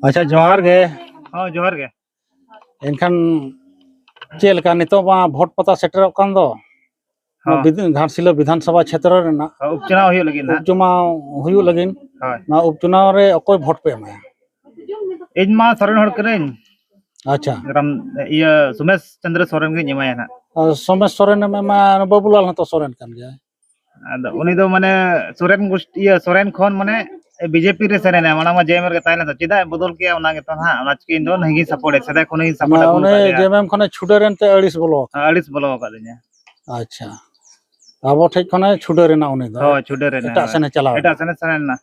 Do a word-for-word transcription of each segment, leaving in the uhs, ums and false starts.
ᱟᱪᱪᱷᱟ, ᱡᱚᱦᱟᱨ ᱜᱮ᱾ ᱦᱚᱸ, ᱡᱚᱦᱟᱨ ᱜᱮ᱾ ᱮᱱᱠᱷᱟᱱ ᱪᱮᱫ ᱞᱮᱠᱟ ᱱᱤᱛᱚᱜ ᱢᱟ ᱵᱷᱳᱴ ᱯᱟᱛᱟ ᱥᱮᱴᱮᱨᱚᱜ ᱠᱟᱱ ᱫᱚ? ᱱᱚᱣᱟ ᱦᱚᱸ᱾ ᱵᱤᱫᱷ-, ᱜᱷᱟᱴᱥᱤᱞᱟᱹ ᱵᱤᱫᱷᱟᱱ ᱥᱚᱵᱷᱟ ᱪᱷᱮᱛᱨᱚ ᱨᱮᱱᱟᱜ ᱦᱚᱸ, ᱩᱯᱪᱟᱱᱟᱣ ᱦᱩᱭᱩᱜ ᱞᱟᱹᱜᱤᱫ ᱱᱟᱦᱟᱜ᱾ ᱩᱯᱪᱟᱱᱟᱣ ᱦᱩᱭᱩᱜ ᱞᱟᱹᱜᱤᱫ᱾ ᱦᱳᱭ᱾ ᱱᱚᱣᱟ ᱩᱯᱪᱟᱱᱟᱣ ᱨᱮ ᱚᱠᱚᱭ ᱵᱷᱳᱴ ᱯᱮ ᱮᱢᱟᱭᱟ? ᱤᱧ ᱢᱟ ᱥᱚᱨᱮᱱ ᱦᱚᱲ ᱠᱟᱹᱱᱟᱹᱧ᱾ ᱟᱪᱪᱷᱟ᱾ ᱨᱟᱢ-, ᱤᱭᱟᱹ, ᱥᱳᱢᱮᱥ ᱪᱚᱸᱫᱽᱨᱚ ᱥᱚᱨᱮᱱ ᱜᱤᱧ ᱮᱢᱟᱭᱟ ᱱᱟᱦᱟᱜ᱾ ᱟᱨ ᱥᱳᱢᱮᱥ ᱥᱚᱨᱮᱱ ᱮᱢ ᱮᱢᱟ, ᱵᱟᱹᱵᱩᱞᱟᱞ ᱦᱚᱸᱛᱚ ᱥᱚᱨᱮᱱ ᱠᱟᱱ ᱜᱮᱭᱟᱭ᱾ ᱟᱫᱚ ᱩᱱᱤ ᱫᱚ ᱢᱟᱱᱮ ᱥᱚᱨᱮᱱ ᱜᱳᱥᱴ-, ᱤᱭᱟᱹ, ᱥᱚᱨᱮᱱ ᱠᱷᱚᱱ ᱢᱟᱱᱮ ᱵᱤᱡᱮᱯᱤ ᱨᱮ ᱥᱮᱱ ᱮᱱᱟ, ᱢᱟᱲᱟᱝ ᱢᱟ ᱡᱮ ᱮᱢ ᱨᱮᱜᱮ ᱛᱟᱦᱮᱸ ᱞᱮᱱᱟ᱾ ᱪᱮᱫᱟᱜ ᱮ ᱵᱚᱫᱚᱞ ᱠᱮᱜᱼᱟ ᱚᱱᱟ ᱜᱮᱛᱚ ᱱᱟᱦᱟᱜ, ᱚᱱᱟ ᱪᱤᱠᱟᱹ ᱤᱧ ᱫᱚ ᱱᱟᱹᱦᱤ ᱥᱟᱯᱳᱨᱴ ᱮ, ᱥᱮᱫᱟᱭ ᱠᱷᱚᱱ ᱜᱤᱧ ᱥᱟᱯᱳᱨᱴ ᱢᱟᱱᱮ ᱟᱹᱜᱩ ᱩᱱᱤ ᱟᱠᱟᱫ ᱞᱮᱭᱟ᱾ ᱡᱮ ᱮᱢ ᱠᱷᱚᱱᱮ ᱪᱷᱩᱰᱟᱹᱨ ᱮᱱᱛᱮ ᱟᱹᱲᱤᱥ ᱵᱚᱞᱚ ᱟᱠᱟᱱᱟ᱾ ᱟᱹᱲᱤᱥ ᱵᱚᱞᱚ ᱟᱠᱟᱫ ᱞᱤᱧᱟ᱾ ᱟᱪᱪᱷᱟ, ᱟᱵᱚ ᱴᱷᱮᱡ ᱠᱷᱚᱱᱮ ᱪᱷᱩᱰᱟᱹᱨ ᱮᱱᱟ ᱩᱱᱤ ᱫᱚ᱾ ᱦᱳᱭ, ᱪᱷᱩᱰᱟᱹᱨ ᱮᱱᱟ, ᱮᱴᱟᱜ ᱦᱳᱭ᱾ ᱥᱮᱱᱮ ᱪᱟᱞᱟᱣ ᱮᱴᱟᱜ ᱮᱱᱟ᱾ ᱥᱮᱱᱮ ᱥᱮᱱ ᱮᱱᱟ᱾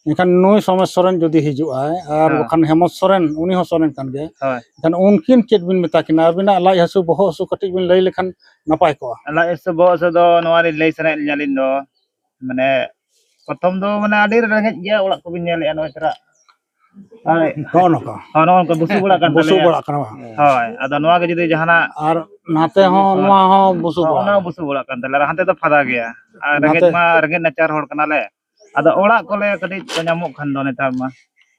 ᱮᱱᱠᱷᱟᱱ ᱱᱩᱭ ᱥᱚᱢᱮᱥ ᱥᱚᱨᱮᱱ ᱡᱩᱫᱤ ᱦᱤᱡᱩᱜ ᱟᱭ, ᱟᱨ ᱦᱮᱸ᱾ ᱵᱟᱠᱷᱟᱱ ᱦᱮᱢᱚᱱᱛ ᱥᱚᱨᱮᱱ, ᱩᱱᱤ ᱦᱚᱸ ᱥᱚᱨᱮᱱ ᱠᱟᱱ ᱜᱮᱭᱟᱭ᱾ ᱦᱳᱭ᱾ ᱮᱱᱠᱷᱟᱱ ᱩᱱᱠᱤᱱ ᱪᱮᱫ ᱵᱤᱱ ᱢᱮᱛᱟ ᱠᱤᱱᱟ? ᱟᱹᱵᱤᱱᱟᱜ ᱞᱟᱡ ᱦᱟᱹᱥᱩ, ᱵᱚᱦᱚᱜ ᱦᱟᱹᱥᱩ ᱠᱟᱹᱴᱤᱡ ᱵᱤᱱ ᱞᱟᱹᱭ ᱞᱮᱠᱷᱟᱱ ᱱᱟᱯᱟᱭ ᱠᱚᱜᱼᱟ᱾ ᱞᱟᱡ ᱦᱟᱹᱥᱩ, ᱵᱚᱦᱚᱜ ᱦᱟᱹᱥᱩ ᱫᱚ ᱱᱚᱣᱟ ᱞᱤᱧ ᱞᱟᱹᱭ ᱥᱟᱱᱟᱭᱮᱫ ᱞᱤᱧᱟ ᱟᱹᱞᱤᱧ ᱫᱚ, ᱢᱟᱱᱮ, ᱯᱨᱚᱛᱷᱚᱢ ᱫᱚ, ᱢᱟᱱᱮ, ᱟᱹᱰᱤ ᱨᱮᱸᱜᱮᱡ ᱜᱮᱭᱟ, ᱚᱲᱟᱜ ᱠᱚᱵᱤᱱ ᱧᱮᱞᱮᱫᱼᱟ, ᱱᱚᱜᱼᱚᱭ ᱛᱚᱨᱟ᱾ ᱦᱳᱭ᱾ ᱱᱚᱜᱼᱚ ᱱᱚᱝᱠᱟ᱾ ᱦᱳᱭ, ᱱᱚᱜᱼᱚ ᱱᱚᱝᱠᱟ ᱵᱩᱥᱩᱵ ᱚᱲᱟᱜ ᱠᱟᱱ ᱵᱩᱥᱩᱵ ᱛᱟᱞᱮᱭᱟ᱾ ᱚᱲᱟᱜ ᱠᱟᱱᱟ ᱵᱟᱝ? ᱦᱳᱭ, ᱟᱫᱚ ᱱᱚᱣᱟ ᱜᱮ ᱡᱩᱫᱤ ᱡᱟᱦᱟᱱᱟᱜ ᱟᱨ ᱱᱟᱛᱮ ᱦᱚᱸ, ᱦᱳᱭ᱾ ᱱᱚᱣᱟ ᱦᱚᱸ ᱵᱩᱥᱩᱵ ᱦᱳᱭ, ᱚᱱᱟ ᱚᱲᱟᱜ᱾ ᱦᱚᱸ ᱵᱩᱥᱩᱵ ᱚᱲᱟᱜ ᱠᱟᱱ ᱛᱟᱞᱮᱭᱟ, ᱟᱨ ᱦᱟᱱᱛᱮ ᱫᱚ ᱯᱷᱟᱫᱟ ᱜᱮᱭᱟ᱾ ᱟᱨ ᱨᱮᱸᱜᱮᱡ ᱱᱟᱛᱮ ᱢᱟ ᱨᱮᱸᱜᱮᱡ ᱱᱟᱪᱟᱨ ᱦᱚᱲ ᱠᱟᱱᱟᱞᱮ᱾ ᱟᱫᱚ ᱚᱲᱟᱜ ᱠᱚᱞᱮ ᱠᱟᱹᱴᱤᱡ ᱠᱚ ᱧᱟᱢᱚᱜ ᱠᱷᱟᱱ ᱫᱚ ᱱᱮᱛᱟᱨ ᱢᱟ᱾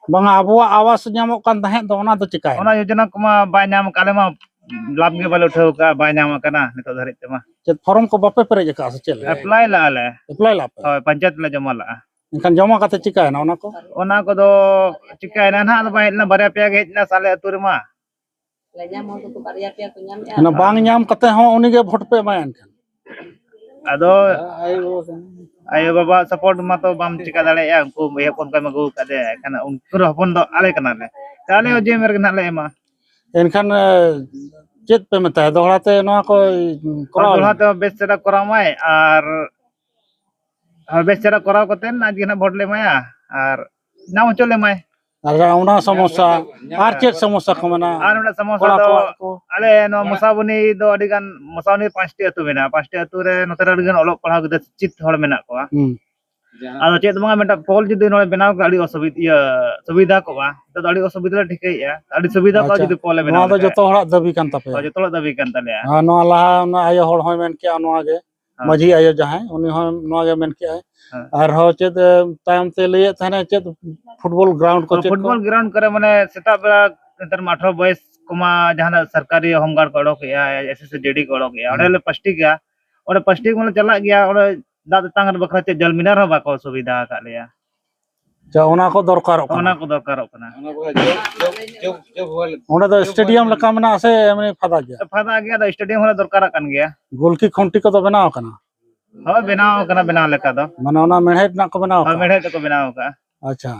ᱵᱟᱝᱟ, ᱟᱵᱚᱣᱟᱜ ᱟᱣᱟᱥ ᱧᱟᱢᱚᱜ ᱠᱟᱱ ᱛᱟᱦᱮᱸᱫ ᱫᱚ, ᱚᱱᱟ ᱫᱚ ᱪᱤᱠᱟᱭᱮᱱᱟ? ᱚᱱᱟ ᱭᱳᱡᱚᱱᱟ ᱠᱚᱢᱟ ᱵᱟᱭ ᱧᱟᱢ ᱟᱠᱟᱫ, ᱟᱞᱮ ᱢᱟ ᱞᱟᱵᱷ ᱜᱮ ᱵᱟᱞᱮ ᱩᱴᱷᱟᱹᱣ ᱟᱠᱟᱫᱼᱟ, ᱵᱟᱭ ᱧᱟᱢ ᱟᱠᱟᱱᱟ ᱱᱤᱛᱚᱜ ᱫᱷᱟᱹᱨᱤᱡ ᱛᱮᱢᱟ᱾ ᱪᱮᱫ ᱯᱷᱚᱨᱢ ᱠᱚ ᱵᱟᱯᱮ ᱯᱮᱨᱮᱡ ᱟᱠᱟᱫᱼᱟ ᱥᱮ ᱪᱮᱫ ᱞᱮᱠᱟ? ᱮᱯᱞᱟᱭ ᱞᱟᱜᱼᱟ ᱞᱮ᱾ ᱮᱯᱞᱟᱭ ᱞᱟᱜᱼᱟ ᱯᱮ? ᱦᱳᱭ, ᱯᱚᱧᱪᱟᱭᱮᱛ ᱞᱮ ᱡᱚᱢᱟ ᱞᱟᱜᱼᱟ᱾ ᱮᱱᱠᱷᱟᱱ ᱡᱚᱢᱟ ᱠᱟᱛᱮ ᱪᱤᱠᱟᱭᱮᱱᱟ ᱚᱱᱟ ᱠᱚ? ᱚᱱᱟ ᱠᱚᱫᱚ ᱪᱤᱠᱟᱭᱮᱱᱟ ᱱᱟᱦᱟᱜ, ᱟᱫᱚ ᱵᱟᱭ ᱦᱮᱡ ᱞᱮᱱᱟ, ᱵᱟᱨᱭᱟ ᱯᱮᱭᱟ ᱜᱮ ᱦᱮᱡ ᱞᱮᱱᱟ ᱥᱮ ᱟᱞᱮ ᱟᱹᱛᱩ ᱨᱮᱢᱟ᱾ ᱞᱮ ᱧᱟᱢ ᱦᱚᱲ ᱫᱚᱠᱚ ᱵᱟᱨᱭᱟ ᱯᱮᱭᱟ ᱠᱚ ᱧᱟᱢᱮᱜᱼᱟ᱾ ᱚᱱᱟ ᱵᱟᱝ ᱧᱟᱢ ᱠᱟᱛᱮ ᱦᱚᱸ ᱩᱱᱤ ᱜᱮ ᱵᱷᱳᱴ ᱯᱮ ᱮᱢᱟᱭᱟ ᱮᱱᱠᱷᱟᱱ? ᱟᱫᱚ ᱟᱭᱳ ᱵᱟᱵᱟ ᱥᱟᱯᱳᱨᱴ ᱢᱟᱛᱚ ᱵᱟᱢ ᱪᱤᱠᱟ ᱫᱟᱲᱮᱭᱟᱜᱼᱟ, ᱩᱱᱠᱩ ᱵᱚᱭᱦᱟ ᱦᱚᱯᱚᱱ ᱠᱚ ᱮᱢ ᱟᱹᱜᱩ ᱟᱠᱟᱫᱮᱭᱟ, ᱮᱱᱠᱷᱟᱱ ᱩᱱᱠᱩ ᱨᱮᱱ ᱦᱚᱯᱚᱱ ᱫᱚ ᱟᱞᱮ ᱠᱟᱱᱟᱞᱮ, ᱛᱟᱦᱞᱮ ᱦᱩᱸ᱾ ᱡᱮ ᱮᱢ ᱨᱮᱜᱮ ᱱᱟᱜ ᱞᱮ ᱮᱢᱟ᱾ ᱮᱱᱠᱷᱟᱱ, ᱮ, ᱪᱮᱫ ᱯᱮ ᱢᱮᱛᱟᱭᱟ ᱫᱚᱦᱲᱟ ᱛᱮ ᱱᱚᱣᱟ ᱠᱚ ᱠᱚᱨᱟᱣ ᱫᱚᱦᱲᱟ ᱞᱟᱹᱜᱤᱫ? ᱛᱮ ᱵᱮᱥ ᱪᱮᱦᱨᱟ ᱠᱚᱨᱟᱣ ᱢᱟᱭ, ᱟᱨ ᱟᱨ ᱵᱮᱥ ᱪᱮᱦᱨᱟ ᱠᱚᱨᱟᱣ ᱠᱟᱛᱮ ᱟᱡ ᱜᱮ ᱱᱟᱜ ᱵᱷᱳᱴ ᱞᱮ ᱮᱢᱟᱭᱟ ᱟᱨ ᱧᱟᱢ ᱦᱚᱪᱚ ᱞᱮᱢᱟᱭ᱾ ᱟᱨ ᱚᱱᱟ ᱥᱚᱢᱚᱥᱥᱟ, ᱟᱨ ᱪᱮᱫ ᱥᱚᱢᱚᱥᱥᱟ ᱠᱚ ᱢᱮᱱᱟᱜᱼᱟ? ᱟᱨ ᱢᱤᱫᱴᱟᱝ ᱥᱚᱢᱚᱥᱥᱟ ᱠᱚᱲᱟ ᱫᱚ ᱠᱚᱣᱟᱜ ᱠᱚ? ᱟᱞᱮ ᱱᱚᱣᱟ ᱢᱚᱥᱟᱵᱚᱱᱤ ᱫᱚ ᱟᱹᱰᱤ ᱜᱟᱱ, ᱢᱚᱥᱟᱵᱚᱱᱤ ᱯᱟᱸᱪᱴᱤ ᱟᱹᱛᱩ ᱢᱮᱱᱟᱜᱼᱟ᱾ ᱯᱟᱸᱪᱴᱤ ᱟᱹᱛᱩ ᱨᱮ ᱱᱚᱛᱮ ᱨᱮ ᱟᱹᱰᱤ ᱜᱟᱱ ᱚᱞᱚᱜ ᱯᱟᱲᱦᱟᱣ ᱜᱤᱫᱽᱨᱟᱹ ᱥᱤᱠᱠᱷᱤᱛ ᱦᱚᱲ ᱢᱮᱱᱟᱜ ᱠᱚᱣᱟ᱾ ᱦᱩᱸ᱾ ᱟᱫᱚ ᱪᱮᱫ ᱵᱟᱝᱟ, ᱢᱤᱫᱴᱟᱝ ᱯᱳᱞ ᱡᱩᱫᱤ ᱱᱚᱰᱮ ᱵᱮᱱᱟᱣ ᱠᱚᱜᱼᱟ, ᱟᱹᱰᱤ ᱚᱥᱩᱵᱤᱫᱷᱟ, ᱤᱭᱟᱹ, ᱥᱩᱵᱤᱫᱷᱟ ᱠᱚᱜᱼᱟ᱾ ᱱᱤᱛᱚᱜ ᱫᱚ ᱟᱹᱰᱤ ᱚᱥᱩᱵᱤᱫᱷᱟ ᱞᱮ ᱴᱷᱤᱠᱟᱹᱭᱮᱫᱼᱟ, ᱟᱹᱰᱤ ᱥᱩᱵᱤᱫᱷᱟ ᱠᱚᱜᱼᱟ ᱟᱪᱪᱷᱟ, ᱡᱩᱫᱤ ᱯᱳᱞ ᱞᱮ ᱵᱮᱱᱟᱣ ᱱᱚᱣᱟ ᱫᱚ ᱞᱮᱠᱷᱟᱡ᱾ ᱡᱚᱛᱚ ᱦᱚᱲᱟᱜ ᱫᱟᱹᱵᱤ ᱠᱟᱱ ᱛᱟᱯᱮᱭᱟ? ᱦᱳᱭ, ᱡᱚᱛᱚ ᱦᱚᱲᱟᱜ ᱫᱟᱹᱵᱤ ᱠᱟᱱ ᱛᱟᱞᱮᱭᱟ᱾ ᱟᱨ ᱱᱚᱣᱟ ᱞᱟᱦᱟ ᱚᱱᱟ ᱟᱭᱳ ᱦᱚᱲ ᱦᱚᱸᱭ ᱢᱮᱱ ᱠᱮᱜᱼᱟ ᱱᱚᱣᱟ ᱜᱮ᱾ ᱦᱮᱸ᱾ ᱢᱟᱹᱡᱷᱤ ᱟᱭᱳ ᱡᱟᱦᱟᱸᱭ, ᱩᱱᱤ ᱦᱚᱸ ᱱᱚᱣᱟ ᱜᱮ ᱢᱮᱱ ᱠᱮᱜᱼᱟᱭ᱾ ᱦᱮᱸ᱾ ᱟᱨᱦᱚᱸ ᱪᱮᱫ, ᱮ, ᱛᱟᱭᱚᱢ ᱛᱮ ᱞᱟᱹᱭᱮᱫ ᱛᱟᱦᱮᱱᱟ ᱪᱮᱫ ᱯᱷᱩᱴᱵᱚᱞ ᱜᱨᱟᱣᱩᱱᱰ ᱠᱚ ᱪᱮᱫ ᱠᱚ? ᱯᱷᱩᱴᱵᱚᱞ ᱜᱨᱟᱣᱩᱱᱰ ᱠᱚᱨᱮ ᱢᱟᱱᱮ ᱥᱮᱛᱟᱜ ᱵᱮᱲᱟ ᱱᱮᱛᱟᱨ ᱢᱟ ᱟᱴᱷᱨᱚ ᱵᱚᱭᱮᱥ ᱠᱚᱢᱟ ᱡᱟᱦᱟᱱᱟᱜ ᱥᱚᱨᱠᱟᱨᱤ ᱦᱳᱢ ᱜᱟᱨᱰ ᱠᱚ ᱚᱰᱚᱠᱮᱜᱼᱟ, ᱮᱥ ᱮᱥ ᱥᱤ ᱡᱮ ᱰᱤ ᱠᱚ ᱚᱰᱚᱠᱮᱜᱼᱟ, ᱚᱸᱰᱮ ᱦᱮᱸ᱾ ᱞᱮ ᱯᱟᱥᱴᱤᱠᱟ᱾ ᱚᱸᱰᱮ ᱯᱟᱥᱴᱤᱠ ᱢᱟᱱᱮ ᱪᱟᱞᱟᱜ ᱜᱮᱭᱟ, ᱚᱸᱰᱮ ᱫᱟᱜ ᱛᱮᱛᱟᱝ ᱨᱮ ᱵᱟᱠᱷᱨᱟ ᱪᱮᱫ ᱡᱚᱞ ᱢᱤᱱᱟᱨ ᱦᱚᱸ ᱵᱟᱠᱚ ᱥᱩᱵᱤᱫᱷᱟ ᱟᱠᱟᱫ ᱞᱮᱭᱟ᱾ ᱟᱪᱪᱷᱟ, ᱚᱱᱟ ᱠᱚ ᱫᱚᱨᱠᱟᱨᱚᱜ ᱠᱟᱱᱟ᱾ ᱚᱱᱟ ᱠᱚ ᱫᱚᱨᱠᱟᱨᱚᱜ ᱠᱟᱱᱟ᱾ ᱚᱸᱰᱮ ᱫᱚ ᱥᱴᱮᱰᱤᱭᱟᱢ ᱞᱮᱠᱟ ᱢᱮᱱᱟᱜᱼᱟ ᱥᱮ ᱮᱢᱱᱤ ᱯᱷᱟᱫᱟ ᱜᱮᱭᱟ? ᱯᱷᱟᱫᱟ ᱜᱮᱭᱟ, ᱟᱫᱚ ᱥᱴᱮᱰᱤᱭᱟᱢ ᱦᱚᱸᱞᱮ ᱫᱚᱨᱠᱟᱨᱟᱜ ᱠᱟᱱ ᱜᱮᱭᱟ᱾ ᱜᱳᱞᱠᱤ ᱠᱷᱩᱱᱴᱤ ᱠᱚᱫᱚ ᱵᱮᱱᱟᱣ ᱟᱠᱟᱱᱟ? ᱦᱳᱭ, ᱵᱮᱱᱟᱣ ᱟᱠᱟᱱᱟ, ᱵᱮᱱᱟᱣ ᱞᱮᱠᱟ ᱫᱚ᱾ ᱢᱟᱱᱮ ᱚᱱᱟ ᱢᱮᱲᱦᱮᱫ ᱨᱮᱱᱟᱜ ᱠᱚ ᱵᱮᱱᱟᱣ ᱦᱳᱭ, ᱟᱠᱟᱫᱟ? ᱢᱮᱲᱦᱮᱫ ᱛᱮᱠᱚ ᱵᱮᱱᱟᱣ ᱟᱠᱟᱫᱼᱟ᱾ ᱟᱪᱪᱷᱟ,